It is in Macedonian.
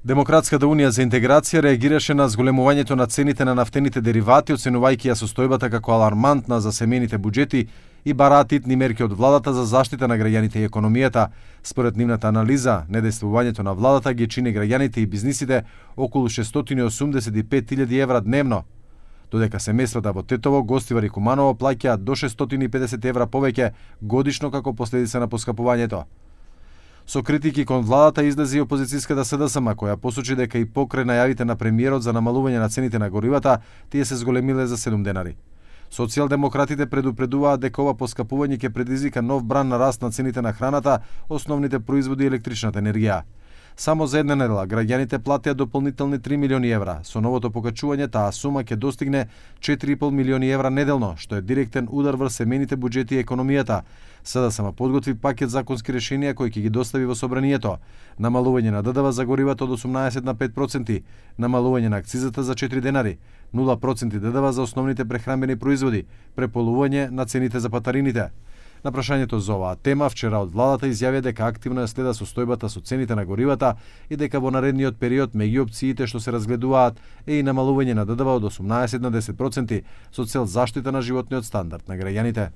Демократската унија за интеграција реагираше на зголемувањето на цените на нафтените деривати, оценувајќи ја состојбата како алармантна за семејните буџети и бараат итни мерки од владата за заштита на граѓаните и економијата. Според нивната анализа, недействувањето на владата ги чини граѓаните и бизнисите околу 685.000 евра дневно, додека семејствата во Тетово, Гостивар и Куманово плаќаат до 650 евра повеќе годишно како последица на поскапувањето. Со критики кон владата излезе и опозицијската СДСМ, која посочи дека и покрај најавите на премиерот за намалување на цените на горивата, тие се зголемиле за 7 денари. Социјалдемократите предупредуваат дека ова поскапување ќе предизвика нов бран на раст на цените на храната, основните производи и електричната енергија. Само за една недела граѓаните платеа дополнителни 3 милиони евра. Со новото покачување таа сума ќе достигне 4,5 милиони евра неделно, што е директен удар врз семејните буџети и економијата. СДСМ подготви пакет законски решенија кои ќе ги достави во собранието. Намалување на ДДВ за горивата од 18 на 5%, намалување на акцизата за 4 денари, 0% ДДВ за основните прехранбени производи, преполување на цените за патарините. На прашањето за оваа тема, вчера од владата изјавија дека активно ја следа состојбата со цените на горивата и дека во наредниот период меѓу опциите што се разгледуваат е и намалување на ДДВ од 18 на 10% со цел заштита на животниот стандард на граѓаните.